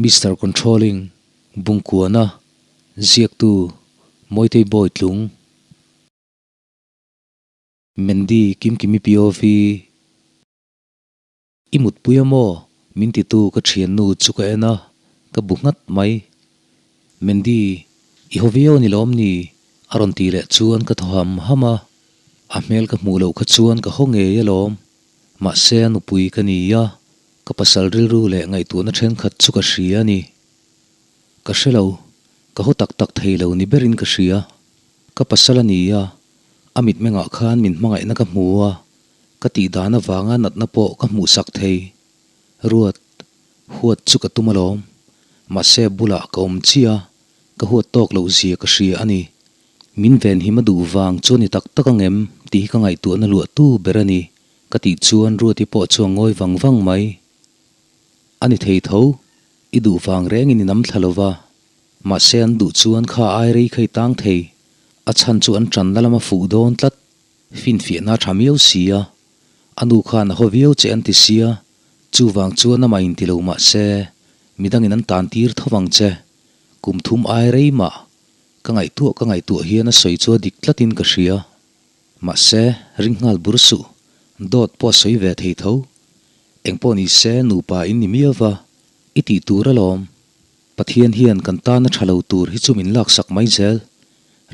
Mister Controlling, Bungkuana, Ziaktu, Mawitei Bawitlung. Mandy Kimkimi POV. I mutpui a maw? Min titu ka thiannu chu ka en a, ka bu nghat mai. Mandy, i haw viau a ni lawm ni? A rawn tih leh chuan ka thaw ham ham a. A hmel ka hmuh loh kha chuan ka haw ngei alawm. Mahse a nupui ka ni a, ka pasal rilru leh ngaihtuahna thenkhat chu ka hria a ni. Ka hre lo, ka haw tak tak thei lo ni berin ka hria. Ka pasal a ni a, a mitmengah khan min hmangaihna ka hmu a, Ka tih dan avanga natna pawh ka hmuhsak thei. Ruat, huat chu ka tum alawm. Mahse bulah ka awm chiah a, ka huat tawk loh zia ka hria a ni. Min venhim a duh vang chu a ni tak tak ang em tih hi ka ngaihtuahna luah tu ber a ni, ka tih chuan Ruati pawh chu a ngawi vang vang mai. A ni thei tho, i duh vang rengin i nam thla lo va. Mahse an duh chuan kha ai rei kha i tang thei, a chhan chu an tanna lama fuh dawn tlat. Finfiahna tha miau sia, a nu khan a haw viau che an ti sia, chuvang chuan amah in ti lo mah se, midangin an tan tir tho vang che, kum thum ai rei mah, ka ngaihtuah ka ngaihtuah hian a sawi chu a dik tlatin ka hria. Mahse, ring nghal bur suh, dawt pawh a sawi ve thei tho. Engpawh ni se, nupa in ni miau va, i tih tur alawm. Pathian hian kan tana tha lo tur hi chu min laksak mai zel.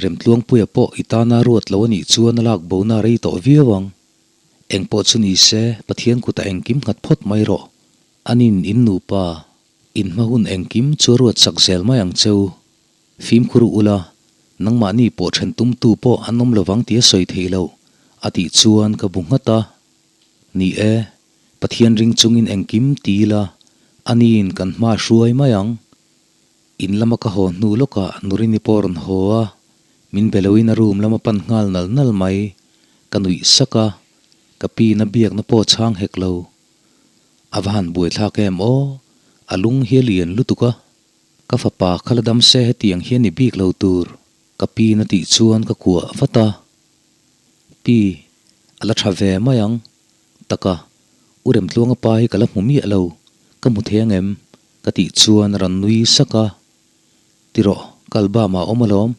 Remtluangpuia pawh i tana ruat lo a nih chuan a lak bona rei tawh viau ang. Engpawh chu ni se, Pathian kutah engkim nghat phawt mai rawh. Anin in nupa, in hma hun engkim chu a ruat sak zel mai ang cheu. Fimkhur u ula, nangmahni pawh then tumtu pawh an awm lovang tih a sawi theih loh, a tih chuan ka bu nghat a. Ni e, Pathian ring chungin engkim ti ila, aniin kan hma hruai mai ang. In lama ka haw hnu lawkah Nurini pawh rawn haw a, min be loin a room lama pan nghal nal nal mai. Ka nuih sak a, ka pi na biakna pawh chhang hek lo. A va han buaithlak em aw, a lung hi a lian lutuk a. Ka fapa kha la dam se hetiang hian ni bik lo tur, ka pi na tih chuan ka kuah vat a. Pi, a la tha ve mai ang. Taka, U Remtluanga pa hi ka la hmu miah lo, ka hmu thei ang em? Ka tih chuan a rawn nui sak a. Ti rawh, kal bam ah awm alawm,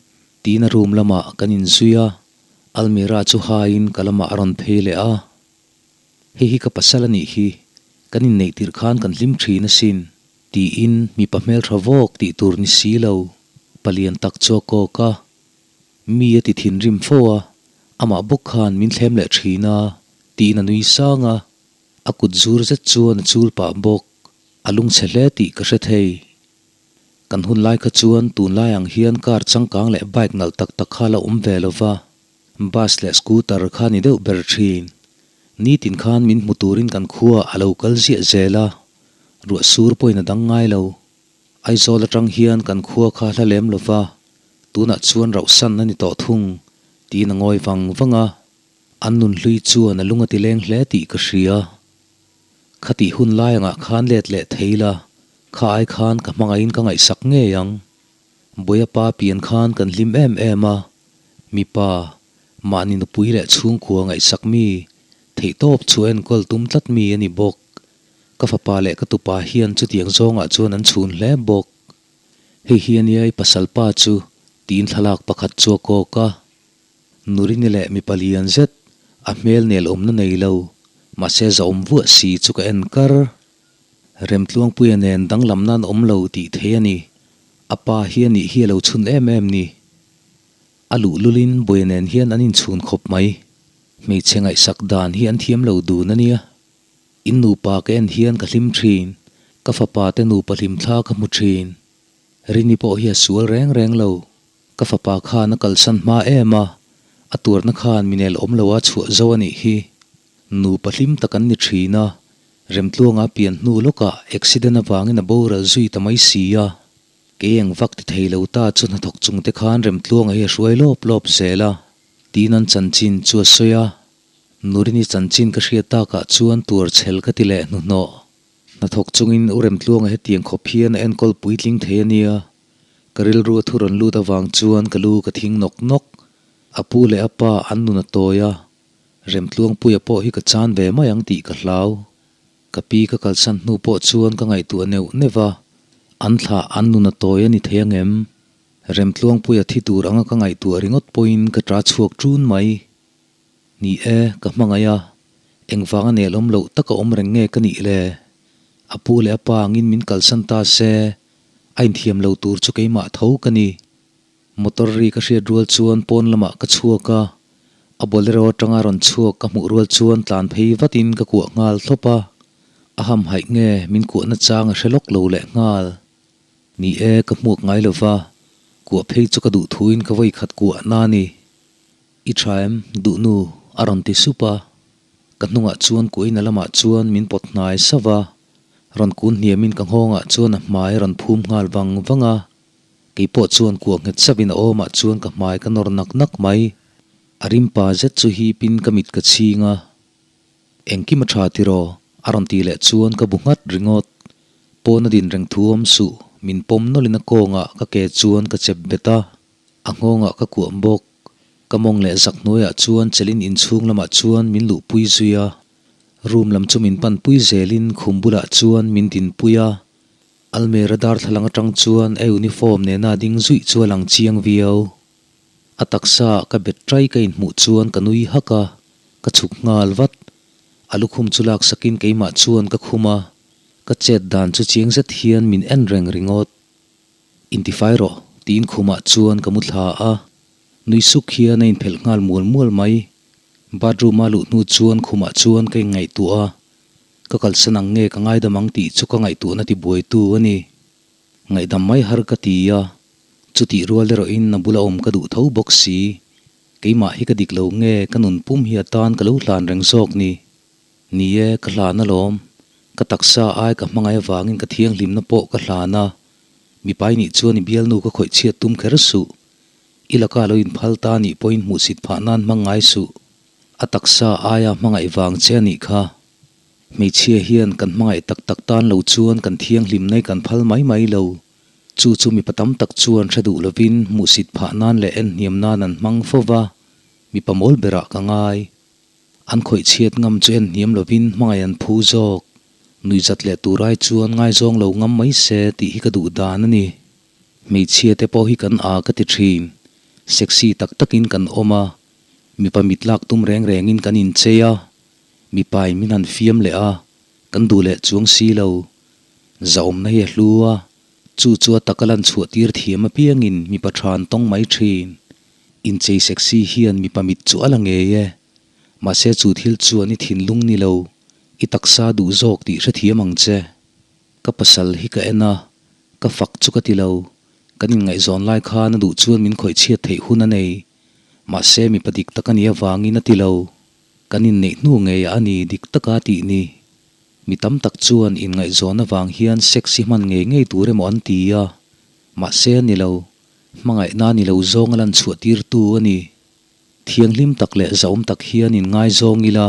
tiin a room lamah kan inzui a, almirah chu haiin ka lamah a rawn phei leh a. Hei hi ka pasal a nih hi, kan inneih tirh khan kan hlim thin asin, tiin mipa hmeltha vawk tih tur ni si lo, palian tak chu a kawk a. Mi a ti thinrim fo a, amah bawk khan min thlem leh thin a, tiin a nui sang a, a kut zur zet chuan a chul pah bawk, a lungchhe hle tih ka hre thei. Kan hun lai kha chuan tunlai ang hian car changkang leh bike nalh tak tak kha la awm ve lo va, bus leh scooter kha ni deuh ber thin. Nitin khan min hmu turin kan khua a lo kal ziah zel a, ruah sur pawhin a dang ngai lo. Aizawl atang hian kan khua kha hla lem lo va, tunah chuan rauhsan a ni tawh thung, tiin a ngawi vang vang a. An nun hlui chuan a lung a ti leng hle tih ka hria. Khatih hun lai angah khan let leh thei la, kha ai khan ka hmangaihin ka ngaihsak ngei ang. Buaia pa pian khan kan hlim em em a, mipa, mahni nupui leh chhungkua ngaihsak mi, theihtawp chu a enkawl tum tlat mi a ni bawk. Ka fapa leh ka tupa hian chutiang zawngah chuan an chhun hle bawk. Hei hi ania i pasal pa chu, tiin thlalak pakhat chu a kawk a. Nurini leh mipa lian zet, a hmel nel awmna nei lo, mahse zahawm vuah si chu ka en kar. Remtluangpuia nen danglam nan awm lo tih thei a ni. A pa hi a nih hi a lo chhun em em ni. A luhlulin Buaia nen hian an inchhun khawp mai. Hmeichhe ngaihsak dan hi an thiam lo dun a nia. In nupa ka en hian ka hlim thin, ka fapa te nupa hlim thla ka hmu thin. Rini pawh hi a sual reng reng lo. Ka fapa khan a kalsan hma em a, a tuarna khan minel awm lo a chhuah zo a nih hi. Nupa hlim tak an ni thin a, Remtluanga pian hnu lawkah accident avangin a boral zui ta mai si a. Kei eng vak ti thei lo ta chu hnathawk chung te khan Remtluanga hi a hruai lawp lawp zel a, tiin an chanchin chu a sawi a. Nurini chanchin ka hriat takah chuan tuar chhel ka ti leh hnuhnawh. Hnathawk chungin U Remtluanga hetiang khawp hian a enkawl puitling thei a nia. Ka rilru a thu rawn lut avang chuan ka lu ka thing nawk nawk. A pu leh a pa an nun a tawi a, Remtluangpuia pawh hi ka chan ve mai ang tih ka hlau. Ka pi ka kalsan hnu pawh chuan ka ngaihtuah neuh neuh a. An thlah an nun a tawi a ni thei ang em? Remtluangpuia thi tur anga ka ngaihtuah ringawt pawhin ka ṭa chhuak ṭun mai. Ni e, ka hmangaih a, engvanga nelawm loh taka awm reng nge ka nih le? A pu leh a pa angin min kalsan ta se, a inthiam lo tur chu keimah tho ka ni. Motor ri ka hriat rual chuan pawn lamah ka chhuak a, a bolero atanga rawn chhuak ka hmuh rual chuan tlan phei vatin ka kuah nghal thlawp a, a hamhaih nge min kuahna chang a hre lawk lo leh nghal. Ni e, ka hmuak ngai lo va, kuah phei chu ka duh thuin ka vawi khat kuah na a ni. I tha em, duhnu? a rawn ti sup a. Ka hnungah chuan kuahina lamah chuan min pawt hnai sauh a, rawn kun hniamin ka nghawngah chuan a hmai a rawn phum nghal vang vang a. Kei pawh chuan kuah nghet sauhin a awmah chuan ka hmai ka nawr nak nak mai. A rimpa zet chu hipin ka mit ka chhing a. Engkim a tha tiraw? a rawn ti leh chuan ka bu nghat ringawt. Pawn a din reng thu awm suh, min pawm nawlin a kawngah ka ke chuan ka chep bet a. A nghawngah ka kuah bawk. Ka mawng leh zak hnuaiah chuan chelin inchhung lamah chuan min luhpui zui a. Room lam chu min panpui zelin khum bulah chuan min dinpui a. Almera darthlalang atang chuan a uniform nena ding zuih chu a lang chiang viau. A taksa ka bet trai ka inhmuh chuan ka nui hak a, ka chhuk nghal vat. A lukhum chu laksakin keimah chuan ka khum a, ka chet dan chu chiang zet hian min en reng ringawt. Intifai rawh, tiin khumah chuan ka mu thla a. Nui suk hian a inphelh nghal mual mual mai. Bathroom-a luh hnu chuan khumah chuan ka inngaihtuah a, Ka kalsan ang nge ka ngaidam ang tih chu ka ngaihtuahna ti buaitu a ni. Ngaihdam mai har ka ti a, chutih rual erawhin a bula awm ka duh tho bawk si. Keimah hi ka dik lo nge ka nun pum hi atan ka lo hlan reng zawk ni. Ni e, ka hlan alawm. Ka taksa ai ka hmangaih avangin ka thianghlimna pawh ka hlan a. Mipai nih chuan i bialnu ka khawih chhiat tum kher suh. I laka lo inphal ta nih pawhin hmuhsit phah nan hmang ngai suh. A taksa aia hmangaih vang che a nih kha. Hmeichhia hian kan hmangaih tak tak tan lo chuan kan thianghlim nai kan phal mai mai lo. Chu chu mipa tam tak chuan hre duh lovin hmuhsit phah nan leh en hniam nan an hmang fo va, mipa mawl berah ka ngai. An khawih chhiat ngam chu en hniam lovin hmangaih an phu zawk. Nuihzat leh tur ai chuan ngaizawng lo ngam mai se tih hi ka duh dan a ni. Hmeichhia te pawh hi kan a ka ti thin. Sexy tak takin kan awm a, Mipa mit lak tum reng rengin kan inchei a, mipain min han fiam leh a, kan duh leh chuang si lo. Zahawmna hi a hlu a, chu chu a taka lan chhuah tir thiam apiangin mipa tha an tawng mai thin. Inchei sexy hian mipa mit chu a la ngei e. Mahse chu thil chuan i thinlung ni lo, i taksa duh zawk tih hrethiam ang che. Ka pasal hi ka en a, ka fak chu ka ti lo. Kan inngaihzawn lai khan a duh chuan min khawih chhiat theih hun a nei. Mahse mipa dik tak a nih avangin a ti lo. Kan inneih hnu ngeiah a ni dik taka tih ni. Mi tam tak chuan inngaihzawn avang hian sex hi hman ngei ngei tur emaw an ti a. Mahse a ni lo. Hmangaihna a ni lo zawng a lan chhuah tirtu a ni. Thianghlim tak leh zahawm tak hian inngaizawng ila,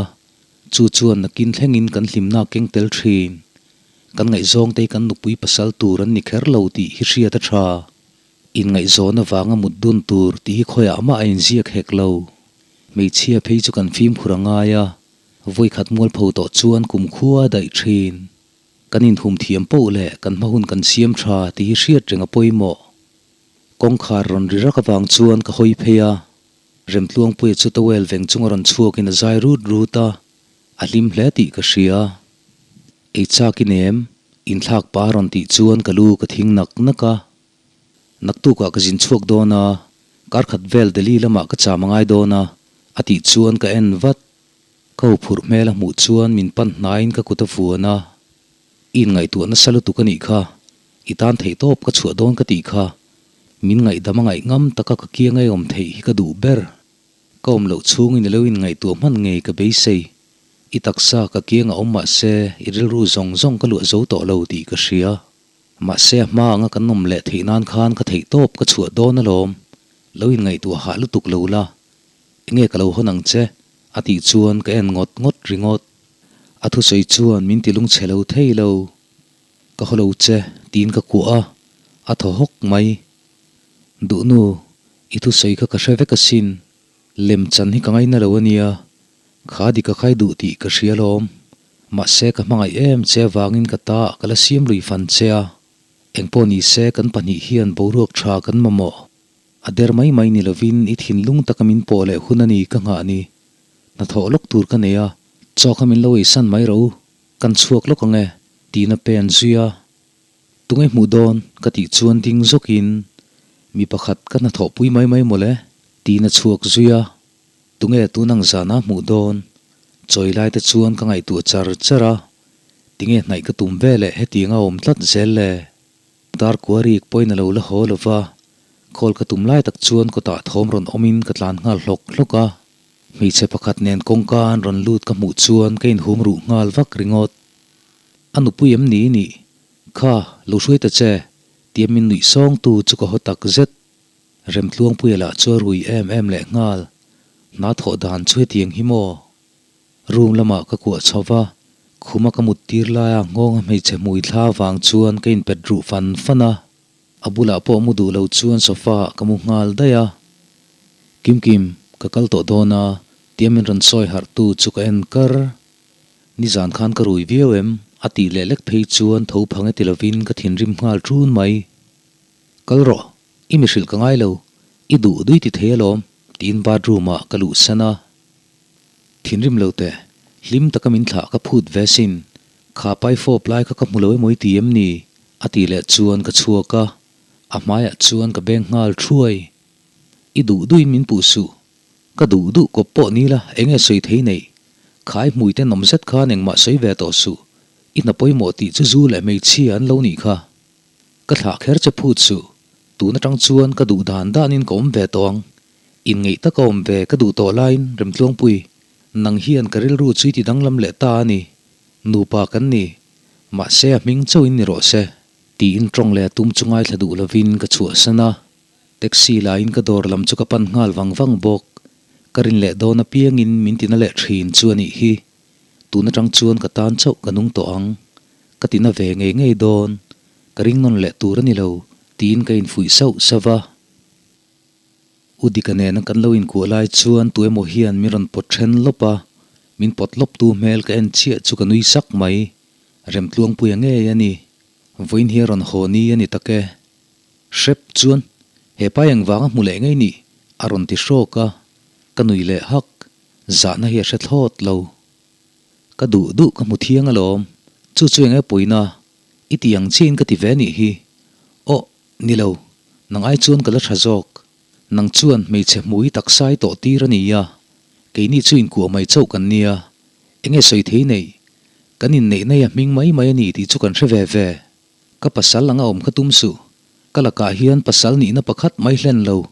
chu chuan nakin thlengin kan hlimna keng tel thin. Kan ngaihzawngte hi kan nupui pasal tur an ni kher lo tih hi hriat a tha. Inngaihzawn avanga mut dun tur tih hi khawiah mah a inziak hek lo. Hmeichhia phei chu kan fimkhur a ngai a, vawikhat mualpho tawh chuan kumkhua a daih thin. Kan inhum thiam poh leh kan hma hun kan siam tha tih hi hriat reng a pawimawh. Kawngkhar rawn ri rak avang chuan ka hawi phei a, Remtluangpuia chu towel veng chung a rawn chhuakin a zai rut rut a, a hlim hle tih ka hria. Ei chak i nem, inthlak pa rawn tih chuan ka lu ka thing nak nak a. Naktukah ka zin chhuak dawn a, kar khat vel Delhi lamah ka cham a ngai dawn a, a tih chuan ka en vat. Ka huphurh hmel a hmuh chuan min pan hnaiin ka kut a vuan a. I inngaihtuah nasa lutuk a nih kha, i tan theih tawp ka chhuah dawn ka tih kha, min ngaihdam a ngaih ngam taka ka kiang ei awm theih hi ka duh ber. Ka awm loh chhungin i lo inngaihtuah hman ngei ka beisei. I taksa ka kiang a awm mah se i rilru zawng zawng ka luah zo tawh lo tih ka hria. Mahse a hma anga kan awm leh theih nan khan ka theih tawp ka chhuah dawn alawm. Lo inngaihtuah hah lutuk lo la. Enge ka lo hawn ang che? a tih chuan ka en ngawt ngawt ringawt. A thusawi chuan min ti lungchhe lo thei lo. Ka haw lo che tiin ka kuah a, a thaw hawk mai. Duhnu, i thusawi kha ka hre vek asin. Lem chan hi ka ngaina lo ania, kha dik a khai duh tih ka hria alawm. Mahse ka hmangaih em che avangin ka ta ka la siam lui fan che a. Engpawh nise kan pahnih hian boruak tha kan mamawh. A der mai mai ni lovin i thinlung taka min pawh leh hun a ni ka nghah ni. Hnathawh lawk tur ka nei a, chaw kha min lo eisan mai rawh u, kan chhuak lawk ang e, tiin a pen zui a. Tunge hmuh dawn? ka tih chuan ding zawkin, Mi pakhat ka hnathawh pui mai mai mawle, tiin a chhuak zui a. Tunge tun ang zana hmuh dawn? Chawi lai te chuan ka ngaihtuah char char a, tinge hnaih ka tum ve leh hetiang a awm tlat zel le? Dar kuarik pawhin a lo la haw lo va, call ka tum lai tak chuan kawtah thawm rawn awmin ka tlan nghal hlawk hlawk a. Hmeichhe pakhat nen kawngka an rawn lut ka hmuh chuan ka inhum ruh nghal vak ringawt. A nupui em ni nih? Kha, lo hruai ta che, tia min nuih sawngtu chu ka haw tak zet. Remtluangpuia lah chu a rui em em leh nghal. Hna thawh dan chu hetiang hi maw? Room lamah ka kuah chho va, khuma ka mut tir laia nghawnga hmeichhe hmui thla vang chuan ka inpet ruh fan fan a. A bulah pawh mu duh lo chuan sofa ah ka mu nghal daih a. Kim Kim, ka kal tawh dawn a, tia min rawn sawi harh tu chu ka en kar. Nizan khan ka rui viau em? a tih leh lek phei chuan tho phang e ti lovin ka thinrim nghal ṭun mai. Kal rawh, i mi hrilh ka ngai lo, i duh dui ti thei alawm, tiin bathroom ah ka luhsan a. Thinrim lo teh, hlim taka min thlah ka phut ve sin, kha pai fawp lai kha ka hmu lo emaw i ti em ni? a tih leh chuan ka chhuak a, a hmaiah chuan ka beng nghal thuai. I duh duhin min puh suh, ka duh duh kawp pawh ni la eng nge sawi thei neih? Khai hmui te nawm zet khan engmah sawi ve tawh suh, i hna pawimawh tih chu zu leh hmeichhia an lo nih kha. Ka thlah kher che phut suh, tun atang chuan ka duh dan danin ka awm ve tawh ang. Inngeih taka awm ve ka duh tawh laiin Remtluangpui, nang hian ka rilru chu i ti danglam leh ta a ni. Nupa kan ni, mahse a hming chauhin ni rawh se, tiin tawng leh a tum chu ngaithla duh lovin ka chhuahsan a. Taxi laiin ka dawr lam chu ka pan nghal vang vang bawk. Ka rin leh dawn apiangin min tina leh thin chu a nih hi. Tun atang chuan ka tan chauh ka nung tawh ang. Ka tina ve ngei ngei dawn. Ka ring nawn leh tur a ni lo, tiin ka infuih sauh sauh va. U Dika nena kan lo inkuah lai chuan tu emaw hian min rawn pawt then lawp a, min pawt lawp tu hmel ka en chiah chu ka nui sak mai. Remtluangpuia ngei a ni. Vawiin hi a rawn haw ni a ni tak e. Hrep chuan he pa engvanga hmu leh ngei nih a rawn ti hrawk a, ka nui leh hak. Zahna hi a hre thlawt lo. Ka duh duh ka hmu thiang alawm. Chu chu enge puina? I ti ang chiahin ka ti ve nih hi. Aw, ni lo. Nang ai chuan ka la tha zawk. Nang chuan hmeichhe hmui taksa i tawh tir a nia. Keini chu inkuah mai chauh kan nia. Enge sawi thei neih? Kan inneih nei a hming mai mai a ni tih chu kan hre ve ve. Ka pasal anga awm kha tum suh. Ka lakah hian pasal nihna pakhat mai hlen lo.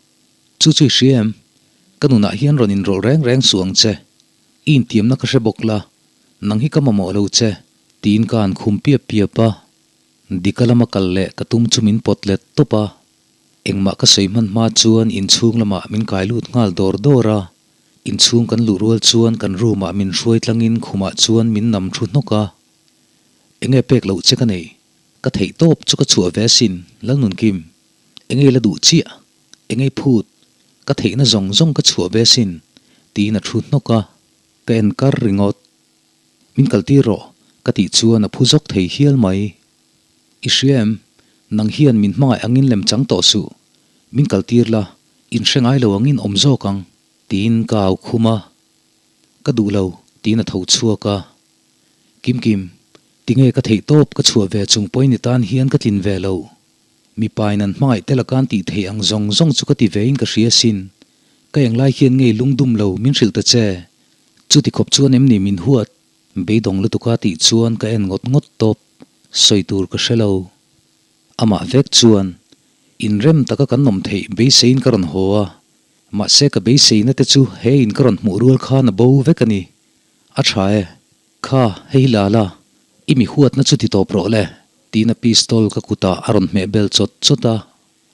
Chu chu i hria em? Ka nunah hian rawn inrawlh reng reng suh ang che. I intiamna ka hre bawk la, nang hi ka mamawh lo che, tiin ka han khum piap piap a. Dika lama kal leh ka tum chu min pawt let tawp a. Engmah ka sawi hman hma chuan inchhung lamah min kai lut nghal dawr dawr a. Inchhung kan luh rual chuan kan room ah min hruai tlangin khumah chuan min nam thu hnawk a. Enge pek loh che ka nei? Ka theih tawp chu ka chhuah ve asin, Lalnunkim. Enge la duh chiah? Engei phut, ka theihna zawng zawng ka chhuah ve sin, tiin a thu hnawk a, ka en kar ringawt. Min kaltir rawh, ka tih chuan a phu zawk thei hial mai. I hria em? Nang hian min hmangaih angin lem chang tawh suh. Min kaltir la, in hre ngai lo angin awm zawk ang, tiin ka au khum a. Ka duh lo, tiin a tho chhuak a. Kim Kim, tinge ka theih tawp ka chhuah ve chung pawhin i tan hian ka tlin ve lo. Mipain an hmangaih te laka an tih theih ang zawng zawng chu ka ti vein ka hria asin. Ka englai hian ngei lungdum lo min hrilh ta che. Chuti khawp chuan em ni min huat? Beidawng lutuka tih chuan ka en ngawt ngawt tawp. Sawi tur ka hre lo. Amah vek chuan, Inrem taka kan awm theih beiseiin ka rawn haw a. Mahse ka beiseina te chu he in ka rawn hmuh rual khan a bo vek a ni. A tha e. Kha, hei hi la la, i mi huatna chu ti tawp rawh le, tiin a pistol ka kutah a rawn hmeh bel chawt chawt a,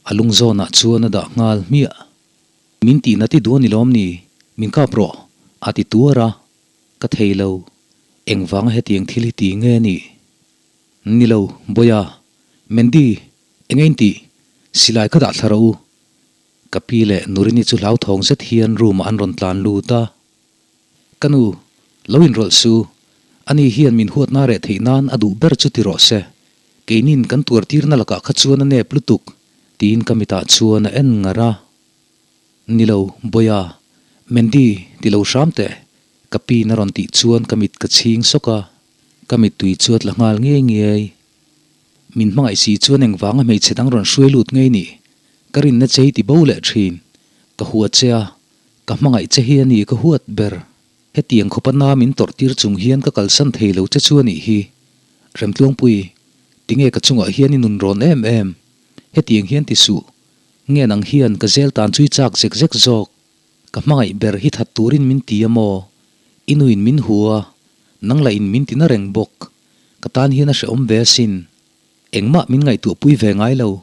a lung zawnah chuan a dah nghal hmiah. Min tihna ti duh a ni lawm ni? Min kap rawh, a ti tuar a, ka thei lo. Engvanga hetiang thil hi ti nge ni? Ni lo, Bawia, Mandy, enge in tih? Silai ka dah thla rawh u. Ka pi leh Nurini chu hlauthawng zet hian room ah an rawn tlan lut a. Ka nu, lo inrawlh su. Ani hian min huatna reh theih nan a duh ber chu ti rawh se. Keinin kan tuar tirna lakah kha chuan a nep lutuk, tiin ka mitah chuan a en ngar a. Ni lo, Bawiha, Mandy, ti lo hram teh, ka pin a rawn tih chuan ka mit ka chhing sawk a, ka mittui chu a tla nghal ngei ngei. Min hmangaih si chuan engvanga hmeichhe dang rawn hruai lut ngei nih? Ka rinna che hi ti bo leh thin. Ka hua che a, ka hmangaih che hi a ni ka huat ber. Hetiang khawpa na min tawrh tir chung hian ka kalsan thei lo che chu a nih hi. Remtluangpui, tinge ka chungah hian i nun rawn em em? Hetiang hian ti suh. Nge nang hian ka zel tan chui chak zek zek zawk. Ka hmangaih ber hi that turin min ti a maw? I nuin min hu a, nang lah in min ti na reng bawk. Ka tan hian a hrehawm ve asin. Engmah min ngaihtuahpui ve ngai lo.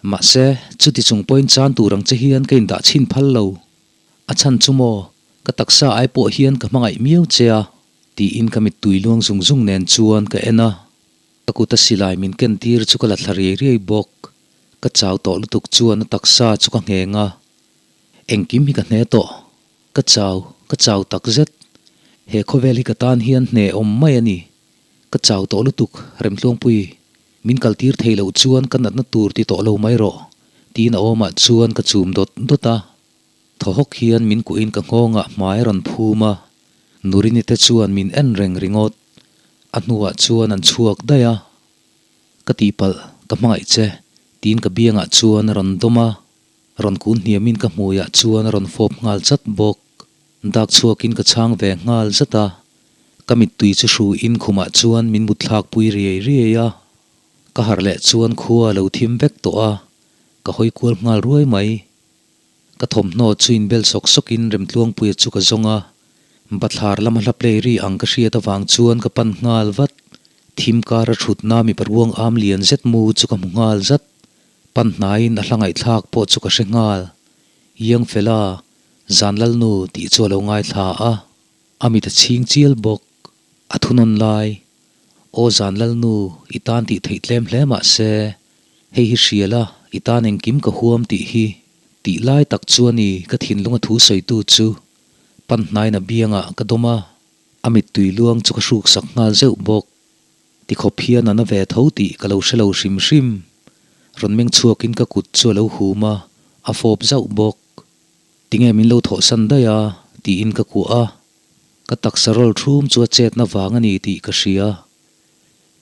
Mahse, chuti chung pawhin chan tur ang che hian ka indah chhin phal lo. A chhan chu maw, ka taksa ai pawh hian ka hmangaih miau che a, tiin ka mittui luang zung zung nen chuan ka en a. Ka kut a silai min ken tir chu ka la thla riai riai bawk. Ka chau tawh lutuk chuan a taksa chu ka ngheng a. Engkim hi ka hne tawh. Ka chau, ka chau tak zet. He khawvel hi ka tan hian hne awm mai a ni. Ka chau tawh lutuk, Remtluangpui. Min kal tir thei loh chuan ka natna tur ti tawh lo mai rawh, tiin a awmah chuan ka chum dawt dawt a. Thaw hawk hian min kuhin ka nghawngah hmai a rawn phum a, Nurini te chuan min en reng ringawt. A hnuah chuan an chhuak daih a. Ka tihpalh, ka hmangaih che, tiin ka biangah chuan a rawn dawm a. Rawn kun hniamin ka hmuiah chuan a rawn fawp nghal chat bawk. Dak chhuakin ka chhang ve nghal zat a. Ka mittui chu hruiin khumah chuan min mutthlak pui riai riai a. Ka harh leh chuan khua a lo thim vek tawh a, ka hawi kual nghal ruai mai. Ka thawmhnaw chu inbel sawk sawkin Remtluangpuia chu ka zawng a, bathlar lama hla play ri ang ka hriat avang chuan ka pan nghal vat. Thim kara thutna mipa ruang am lian zet mu chu ka hmu nghal zat. Pan hnaiin a hla ngaihthlak pawh chu ka hre nghal. Iang Fela, Zan Lalnu tih chu a lo ngaithla a, a mit a chhing chial bawk. A thunawn lai, Aw Zan Lalnu, i tan tih theih tlem hle mah se, hei hi hria la, i tan engkim ka huam tih hi. Tih lai tak chu a ni ka thinlunga thu sawitu chu. Pan hnaiin a biangah ka dawm a, a mittui luang chu ka hruksak nghal zeuh bawk. Tikhawp hian a na ve tho tih ka lo hre lo hrim hrim. Rawn meng chhuakin ka kut chu a lo hum a, a fawp zauh bawk. Tinge min lo thawhsan daih a? tiin ka kuah a. Ka taksa rawl thum chu a chetna vang a ni tih ka hria.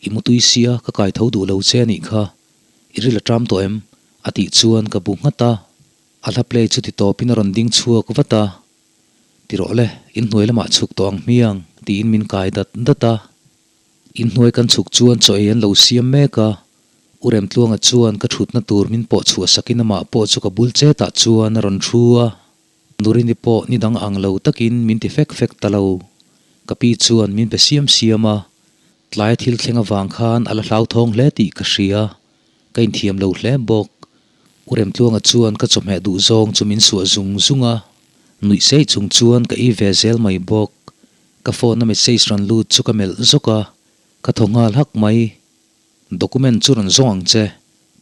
I mutui sia ka kai tho duh lo che a nih kha. I ril a ṭam tawh em? a tih chuan ka bu nghat a. A hla play chu ti tawpin a rawn ding chhuak vat a. Ti rawh le, inhnuai lamah chhuk tawh ang hmiang, tiin min kai dat dat a. Inhnuai kan chhuk chuan chaw ei an lo siam mek a, U Remtluanga chuan ka thutna tur min pawh chhuah sakin amah pawh chu ka bul chetah chuan a rawn thu a. Nurini pawh ni dang ang lo takin min ti fek fek ta lo. Ka pi chuan min be siam siam a, tlai thil thleng avang khan a la hlauthawng hle tih ka hria, ka inthiam lo hle bawk. U Remtluanga chuan ka chawhmeh duh zawng chu min suah zung zung a, nuih sei chung chuan ka ei ve zel mai bawk. Ka phone a message rawn lut chu ka melh zawk a, ka thaw nghal hak mai. Document chu rawn zawng ang che,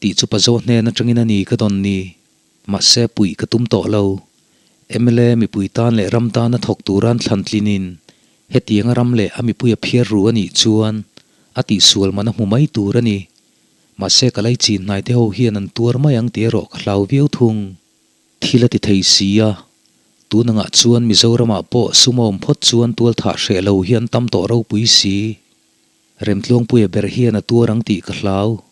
tih chu Pazo hnen atangin a ni ka dawn ni. Mahse puih ka tum tawh lo. Mla mipui tan leh ram tana thawk turan thlan tlinin hetianga ram leh a mipui a phiar ru a nih chuan a tihsual man a hmu mai tur a ni. Mahse ka laichin hnaite ho hian an tuar mai ang tih erawh ka hlau viau thung. Thil a ti thei si a, tun angah chuan Mizoramah pawh sum a awm phawt chuan tualthah hreh lo hi an tam tawh ropui si. Remtluangpuia ber hian a tuar ang tih ka hlau.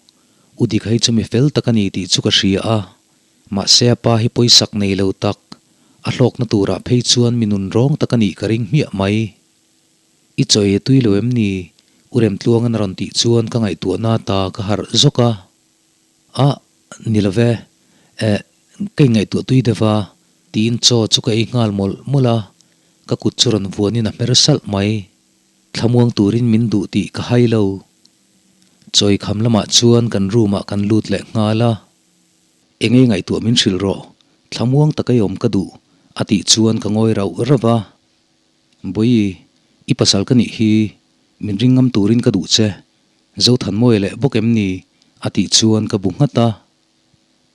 U Dik hei chu mi fel tak a ni tih chu ka hria a, mahse a pa hi pawisak nei lo tak, a hlawkna turah phei chuan mi nun rawng tak a nih ka ring hmiah mai. I chaw ei a tui lo em ni? U Remtluangan a rawn tih chuan ka ngaihtuahna ta ka harh zawk a. A, ni lo ve. Eh, ka inngaihtuah tui deuh a, tiin chaw chu ka ei nghal mawlh mawlh a, ka kut chu rawn vuanin a hmer salh mai. Thlamuang turin min duh tih ka hai lo. Chawi kham lamah chuan kan room ah kan lut leh nghal a. Engei ngaihtuah min hrilh rawh, thlamuang taka i awm ka duh, a tih chuan ka ngawi rauh rauh a. Bawihi, i pasal ka nih hi, min ring ngam turin ka duh che, Zothanmawia leh bawk em ni? a tih chuan ka bu nghat a.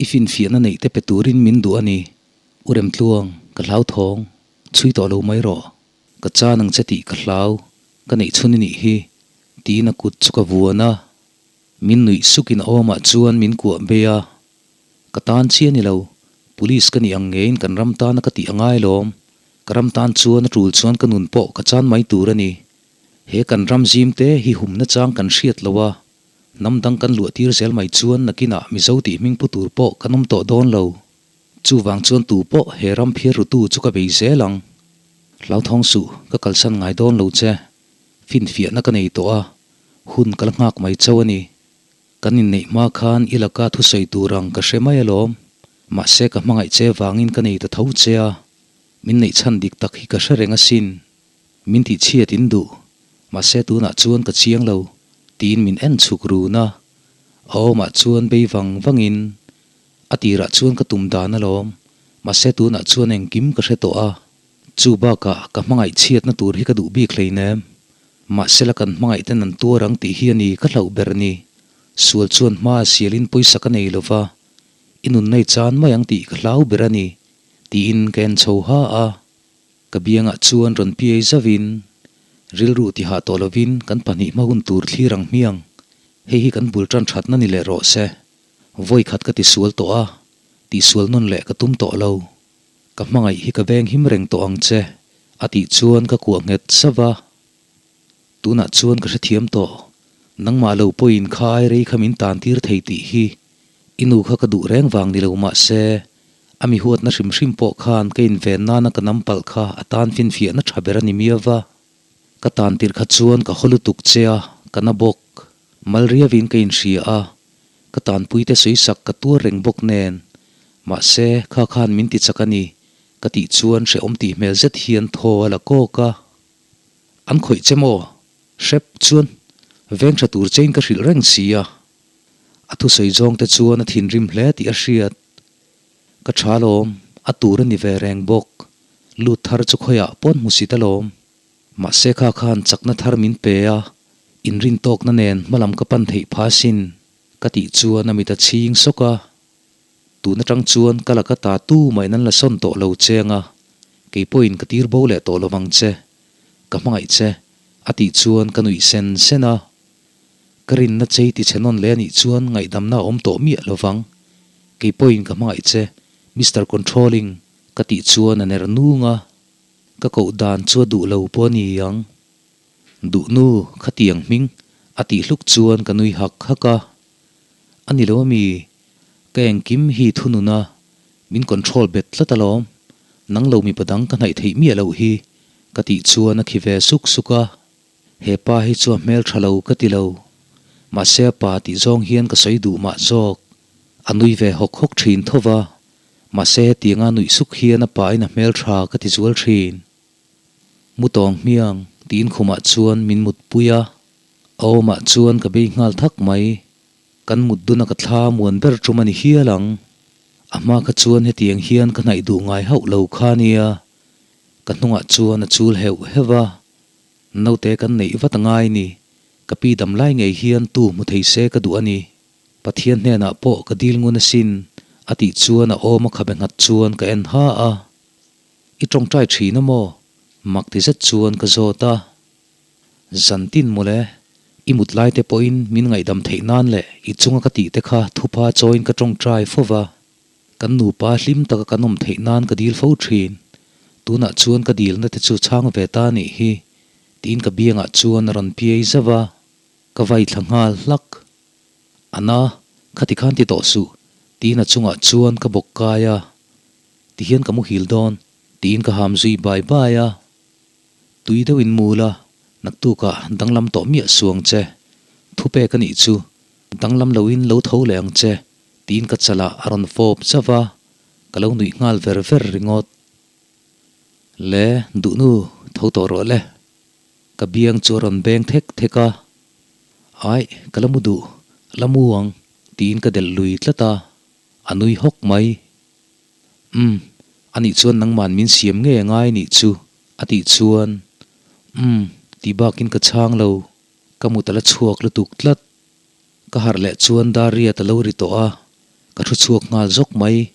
I finfiahna neih te pe turin min duh a ni, U Remtluang, ka hlauthawng, chhui tawh lo mai rawh. Ka chan ang che tih ka hlau, ka neih chhun i nih hi, tiin a kut chu ka vuan a. Min nuih sukin a awmah chuan min kuah bei a, Ka tan chiah ni lo, Police ka nih ang ngeiin kan ram tana ka tih a ngai lawm. Ka ram tan chuan a tul chuan ka nun pawh ka chan mai tur a ni. He kan ram zim te hi humna chang kan hriat lo a, hnam dang kan luah tir zel mai chuan nakinah Mizo tih hming pu tur pawh kan awm tawh dawn lo. Chuvang chuan tu pawh he ram phiar rutu chu ka bei zel ang. Hlauthawng suh, ka kalsan ngai dawn lo che. Finfiahna ka nei tawh a, hun ka la nghak mai chauh a ni. Kan inneih hma khan i laka thusawi tur ang ka hre mai alawm. Mahse ka hmangaih che vangin ka nei ta tho che a, min neih chhan dik tak hi ka hre reng asin. Min tihchhiat in duh, mahse tunah chuan ka chiang lo, tiin min en chhuk run a. A awmah chuan bei vang vangin a tirah chuan ka tum dan alawm, mahse tunah chuan engkim ka hre tawh a. Chu bakah ka hmangaih chhiatna tur hi ka duh bik hleinem. Mahsela kan hmangaih ten an tuar ang tih hi a ni ka hlauh ber ni. Sual chuan hma a sialin pawisa ka nei lova, i nun nei chan mai ang tih ka hlau ber a ni, tiin ka en chho ha a. Ka biangah chuan rawn piai zauhin, rilru tihah tawh lovin kan pahnih hma hun tur thlir ang hmiang, hei hi kan bul tan thatna ni leh rawh se. Vawi khat ka tisual tawh a, tihsual nawn leh ka tum tawh lo. Ka hmangaih hi ka veng him reng tawh ang che, a tih chuan ka kuah nghet sauh a. Tunah chuan ka hrethiam tawh, nangmah lo pawhin kha ai rei kha min tan tir thei tih hi i nu kha ka duh reng vang ni lo mah se, a mi huatna hrim hrim pawh khan ka inven nana ka nam palh kha a tan finfiahna tha ber a ni miau va. Ka tan tirh kha chuan ka haw lutuk che a, ka na bawk. Mal riavin ka inhria a, Ka tanpuite sawisak ka tuar reng bawk nen, mahse kha khan min ti chak a ni, ka tih chuan hrehawm tih hmel zet hian thaw a la kawk a. An khawih che maw? Hrep chuan veng tha tur chein ka hrilh reng si a. A thusawi zawng te chuan a thinrim hle tih a hriat. Ka tha lawm, a tur a ni ve reng bawk. Lut thar chu khawiah pawn hmu sit alawm. Mahse kha khan chakna thar min pe a, inrintawkna nen hmalam ka pan theih pha sin, ka tih chuan a mit a chhing sawk a. Tun atang chuan ka laka ta tu mah in an la sawn tawh lo che anga, kei pawhin ka tir bo leh tawh lovang che, ka hmangaih che, a tih chuan ka nuih sen sen a. Ka rinna chei ti chhe nawn leh anih chuan ngaihdamna a awm tawh miah lovang, kei pawhin ka hmangaih che, Mister Controlling, ka tih chuan a ner nung a. Ka koh dan chu a duh lo pawh a ni ang. Duh nu, khatiang hming a tih hluk chuan ka nui hak hak a. A ni lo ami, ka engkim hi thunun a, min control bet tlat alawm. Nang lo mipa dang ka hnaih theih miah loh hi, ka tih chuan a khi ve suk suk a. He pa hi chu a hmel tha lo ka ti lo. Mahse a pa tih zawng hian ka sawi duh mah zawk. A nui ve hawk hawk thin tho va. Mahse hetianga nuih suk hian a pain a hmel tha ka ti zual thin. Mu tawng hmiang tiin khumah chuan min mutpui a, a awmah chuan ka bei nghal thak mai. Kan mut duna ka thla muan ber tum a ni hial ang. A hma kha chuan hetiang hian ka hnaih duh ngai hauh lo kha nia. Ka hnungah chuan a chul heuh heuh a, naute kan neih vat a ngai ni. Ka pi dam lai ngei hian tu hmu thei se ka duh a ni. Pathian hnenah pawh ka dil ngun asin, a tih chuan a awm a khabe nghat chuan ka en ha a. I tawngtai thin a maw? Mak ti zet chuan ka zawt a. Zan tin mawle, i mut lai te pawhin min ngaihdam theih nan leh i chunga ka tih te kha thupa chawiin ka tawngtai fo va. Kan nupa hlim taka kan awm theih nan ka dil fo thin. Tunah chuan ka dilna te chu chhang ve ta nih hi, tiin ka biangah chuan a rawn piai zauh a. Ka vai thla nghal hlak. Ana, khati khan ti tawh suh, tiin a chungah chuan ka bawk kai a. Tihian ka muhil dawn, tiin ka ham zui bai bai a. Tui deuhin mu la, naktukah danglam tawh miah suang che. Thupek a nih chu, danglam loin lo tho leh ang che, tiin ka chalah a rawn fawp zauh a, ka lo nuih nghal ver ver ringawt. Le, duhnu, tho tawh rawh le. Ka biang chu a rawn beng thek thek a, Aih, ka la mu duh, la mu ang, tiin ka delh lui tlat a, a nui hawk mai. Umm, anih chuan nangman min siam ngei a ngai nih chu, a tih chuan, Umm, tih bakin ka chhang lo, ka mut a la chhuak lutuk tlat. Ka harh leh chuan dar riat a lo ri tawh a, ka thu chhuak nghal zawk mai.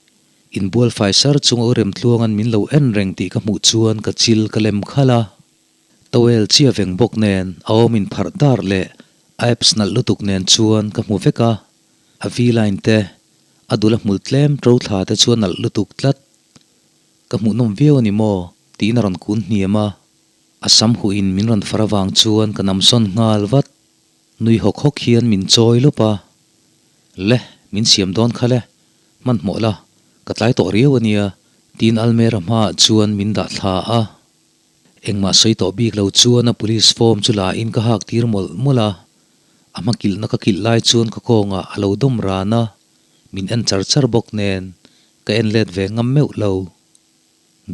Inbual fai sar chunga u Remtluanga'n min lo en reng tih ka hmuh chuan ka chil ka lem khalh a. Towel chia veng bawk nen a awm in pharh dar leh A abs nalh lutuk nen chuan ka hmu vek a, a V-line te, a dul a hmul tlem ṭo thla te chu a nalh lutuk tlat. Ka hmuhnawm viau a ni maw? tiin a rawn kun hniam a, a sam huh in min rawn far avang chuan ka namsawn nghal vat. Nui hawk hawk hian min chawi lawp a, Le, min siam dawn kha le, hmanhmawh la, ka tlai tawh riau a nia, tiin almera hmaah chuan min dah thla a. Engmah sawi tawh bik lo chuan a police form chu la in ka hak tir mawlh mawlh a, a hma kilhna ka kilh lai chuan ka kawngah a lo dawm ran a, min en char char bawk nen ka en let ve ngam meuh lo.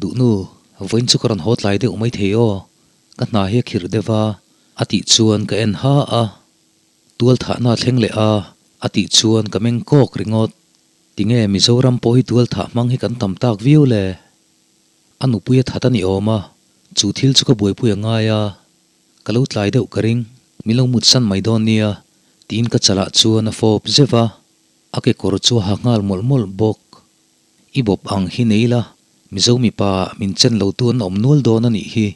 Duhnu, vawiin chu ka rawn haw tlai deuh mai thei aw, ka hna hi a khirh deuh a, a tih chuan ka en ha a. Tual thahna a thleng leh a, a tih chuan ka meng kawk ringawt. Tinge Mizoram pawh hi tual thah hmang hi kan tam tak viau le? A nupui a that a ni awm a, chu thil chu ka buaipui a ngai a, ka lo tlai deuh ka ring, min lo mutsan mai dawn nia, tiin ka chalah chuan a fawp zeuh a, a kekawr chu a ha nghal mawlh mawlh bawk. I bawp ang hi nei la, Mizo mipa min chen lo tu an awm nual dawn a nih hi,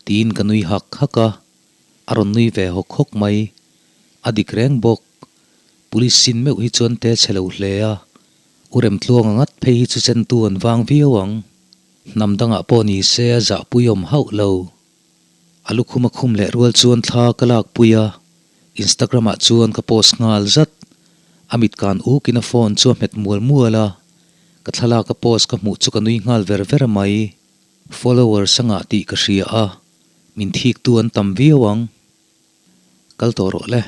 tiin ka nui hak hak a, a rawn nui ve hawk hawk mai. A dik reng bawk, Police sin meuh hi chuan te chhe lo hle a, U Remtluanga ngat phei hi chu chentu an vang viau ang. Hnam dangah pawh ni se a zahpui awm hauh lo. A lukhum a khum leh rual chuan thla ka lakpui a, Instagram ah chuan ka post nghal zat. A mit kan ukin a phone chu a hmet mual mual a, ka thlalak a post ka hmuh chu ka nui nghal ver ver mai. Followers a ngah tih ka hria a, min thiktu an tam viau ang. Kal tawh rawh le,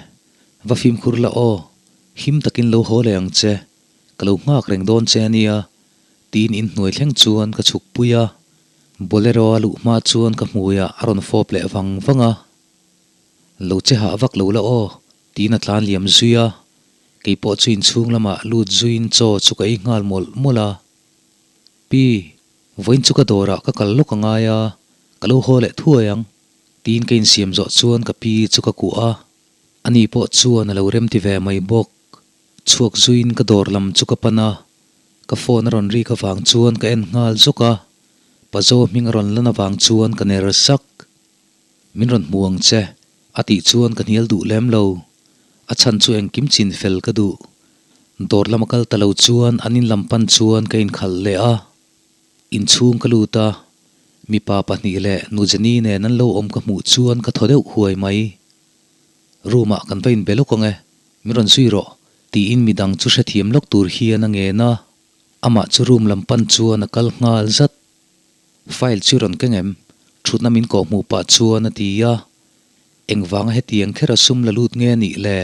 va fimkhur la aw, him takin lo haw leh ang che, ka lo nghak reng dawn che ania, tiin inhnuai thleng chuan ka chhuk pui a, Bolero a luh hma chuan ka hmuiah a rawn fawp leh vang vang a, Lo che hah vak lo la aw, tiin a tlan liam zui a, keipawh chu inchhung lamah lut zuiin chaw chu ka ei nghal mawlh mawlh a, Pi, vawiin chu ka dawrah ka kal lawk angai a, ka lo haw leh thuai ang. Tiin ka insiam zawh chuan ka pi chu ka kuah a, ani pawh chuan a lo remti ve mai bawk. Chhuak zuiin ka dawr lam chu ka pan a, ka phone a rawn rik avang chuan ka en nghal zawk a, Pazo hming a rawn lan avang chuan ka ner sak. Min rawn hmu ang che, a tih chuan ka hnial duh lem lo. A chhan chu engkim chin fel ka duh. Dawr lama kal ta lo chuan an in lam pan chuan ka inkhalh leh a. Inchhung ka lut a, mipa pahnih leh nu Jenny nen an lo awm ka hmuh chuan ka thaw deuh huai mai. Room ah kan va inbe lawk ang e, min rawn zui rawh, tiin midang chu hrethiam lawk tur hian a ngen a, amah chu room lam pan chuan a kal nghal zat. File chu rawn keng em? Thutna min kawh hmuh pah chuan a ti a, engvanga hetiang kher a sum la lut nge a nih le?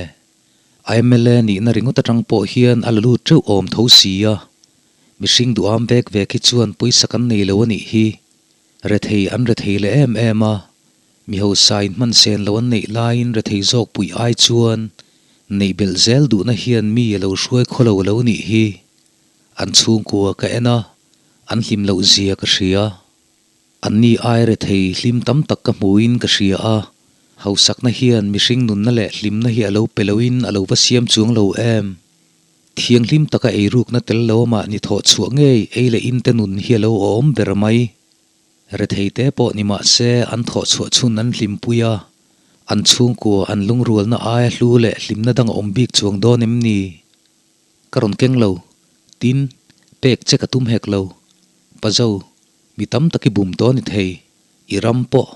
A mla nihna ringawt atang pawh hian a la lut teuh awm tho si a, Mihring duham vek vek hi chuan pawisa kan nei lo a nih hi. Rethei an rethei leh em em a, mi hausa in hman sen lo an neih laiin rethei zawk puih ai chuan neih belh zel duhna hian mi a lo hruai khaw lo lo nih hi. An chhungkua ka en a, an hlim loh zia ka hria. Anni ai rethei hlim tam tak ka hmuin ka hria a, hausakna hian mihring nunna leh hlimna hi a lo pe loin a lo va siam chuang lo em? Thianghlim taka eirukna tel lo mahni thawh chhuah ngei ei leh in te nun hi a lo awm ber mai. Rethei te pawh ni mah se an thawh chhuah chhun an hlimpui a, an chhungkua an lungrualna aia hlu leh hlimna dang a awm bik chuang dawn em ni? Ka rawn keng lo. Tin, pek che ka tum hek lo. Pazo, mi tam tak i bum tawh a ni thei. I ram pawh.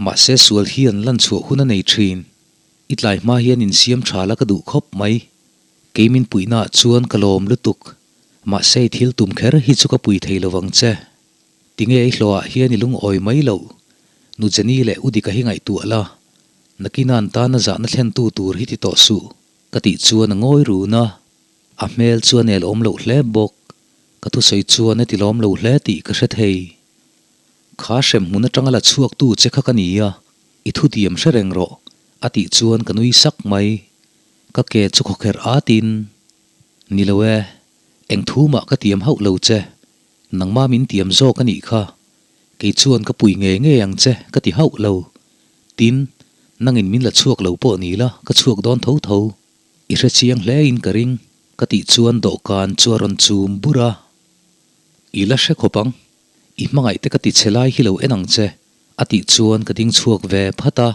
Mahse sual hi an lan chhuah hun a nei thin. I tlai hma hian insiam tha la ka duh khawp mai. Kei min puihnaah chuan ka lawm lutuk. Mahse i thil tum kher hi chu ka pui thei lo vang che. Tinge i hlawhah hian i lungawi mai loh? Nu Jenny leh U Dika hi ngaihtuah la. Nakina an tana zahna thlentu tur hi ti tawh suh, ka tih chuan a ngawi run a. A hmel chu a nelawm loh hle bawk. Ka thusawi chuan a ti lawm lo hle tih ka hre thei. Kha hremhmun atanga la chhuaktu che kha ka ni a, i thutiam hre reng rawh, a tih chuan ka nui sak mai. Ka ke chu khawkherh atin, Ni lo e, eng thu mah ka tiam hauh lo che, nangma min tiam zawk a nih kha, kei chuan ka pui ngei ngei ang che ka ti hauh lo, tin, nangin min la chhuak lo pawh ni la ka chhuak dawn tho tho, i hre chiang hle in ka ring ka tih chuan dawhkan chu a rawn chum bur a, I la hre khawp ang, i hmangaih te ka ti che lai hi lo en ang che a tih chuan ka ding chhuak ve phat a.